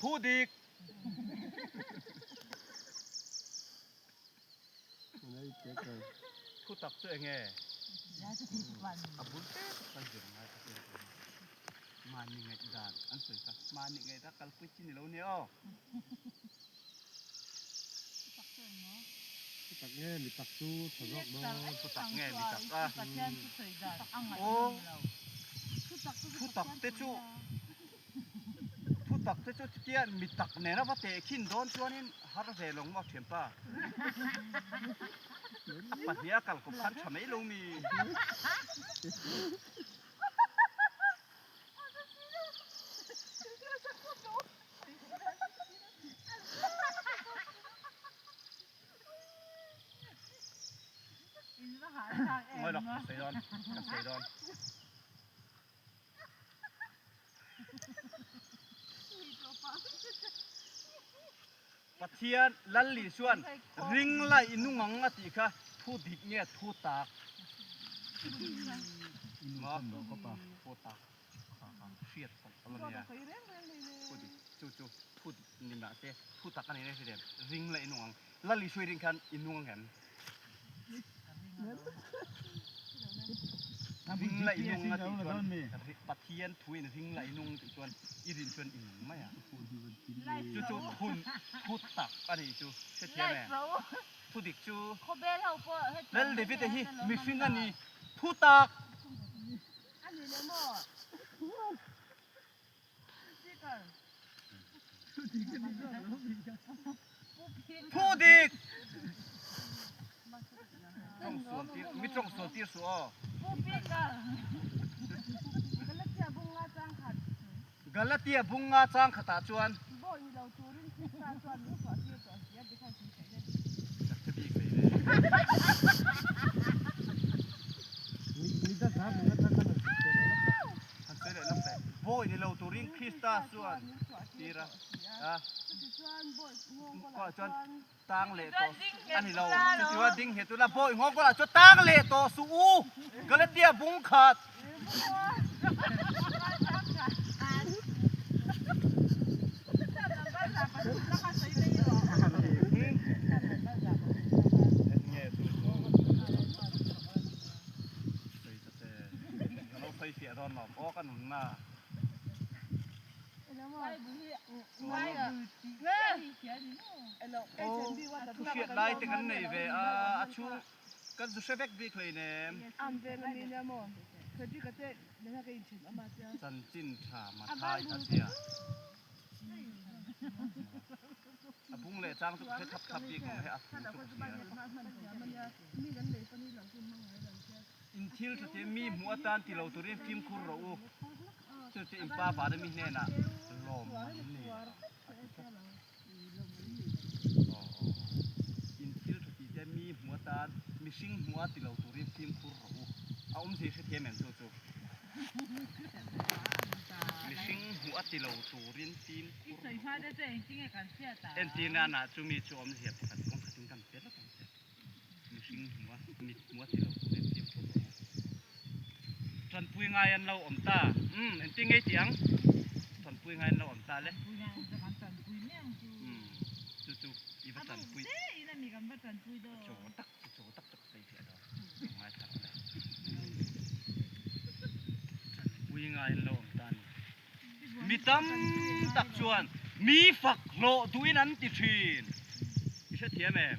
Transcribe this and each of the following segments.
Thu dik. Thu tak chu enge? A bul te tak kan zir ngai ka tia. Mahni ngaihdan an sawi kha. Mahni ngaihdan kalpui chi ni lo nia aw. Thu tak chu eng maw? Thu tak nge mi tak chu tha zawk dawn? Thu tak nge mi tak a? Aw thu tak te chu thu tak te chu chutia mi tak nena va teh khin dawn chuanin har ve lo maw thianpa? A pahnih a kal kawp khan tha mai lo mi? Ngawi lo, ka sawi dawn, ka sawi dawn. Pathian Lal Isuan ring lai i nung ang a tih kha thu dik nge thu tak? Maw? Thu tak. Hriat pawlh a la nia. Thu dik chu chu thu dik ni mah se thu tak a ni reng hriat em? Ring la i nung ang. Lal Isua i ring khan i nung ang em? Ring la i nung a tih chuan Pathian thu in ring la i nung tih chuan i rin chuan i nung mai a. Chu chu thun thu tak a nih chu hrethiam em? Thu dik chu Lal David a hi mihring a ni thu tak. Thu dik! Tawng sual tir, mi tawng sual tir suh aw. Galatia bunga chang khatah chuan. Bawi ni lo turin Krista chuan tir a, a chuan tang leh tawh a ni lo. Chutichuan ding nghet ula bawi nghawng kawlah chuan tang leh tawh suh u, Galatia bung khat. Thuhriat lai te kan nei ve a, a chhung Kan zu hre vek bik hleinem. Chanchin tha Mathai a zia. A bung leh chang chu ka hre thap thap bik lo he a thu chu ka hria. In thil tha te mi hmuh atan ti lo turin fimkhur rawh u. Chu chu in pa vana mi hnenah lawm an ni a ti tlat. In thil tha tih te mi hmu atan mihring hmu a ti lo turin fimkhur rawh u. A awmzia hrethiam em chu chu? Mihring hmu a ti lo turin fimkhur rawh u. Entir nana chu mi chu awmzia pakhat kawng khatin kan pe tlat ang che. Mihring hmu a, mit hmu a ti lo turin fimkhur rawh u. Tanpui ngai an lo awm ta. Umm, engtin nge i tih ang? Tanpui ngai an lo awm ta le. Umm, chu chu i va tanpui. Chaw tak chu chaw tak chu ka sawi fiah dawn. Ka ngaithla rawh le. Tanpui ngai an lo awm ta a ni. Mi tam tak chuan mi fak hlawh duhin an ti thin. I hrethiam em?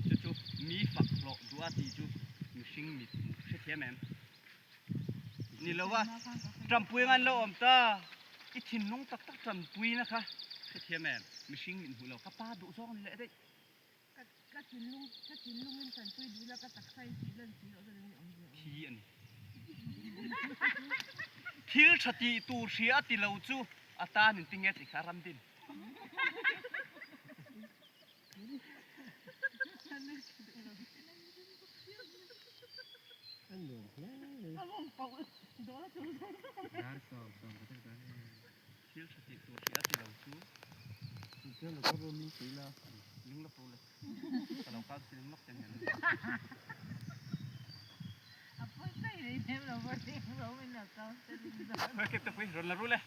Chu chu mi fak hlawh duh a tih chu mihring mit hmuh hrethiam em? Ni lo a, tanpui anga an lo awm ta. I thinlung tak tak tanpuina kha hrethiam em? Mihring mit hmuh lo, ka pa duh zawng a ni leh daih. Ka thinlung ka thinlungin tanpui duh ila ka taksa in tih lan si loh chuan eng nge awm zia awm. Thi a ni. Thil tha tih tur hria a ti lo chu a tan in tinge tih kha a ram din. Thil tha tih tur hria a ti lo chu. Ling lawk ru le. Ka lo kal silim lawk che nen. Khawi kep te pui rawn la ru le.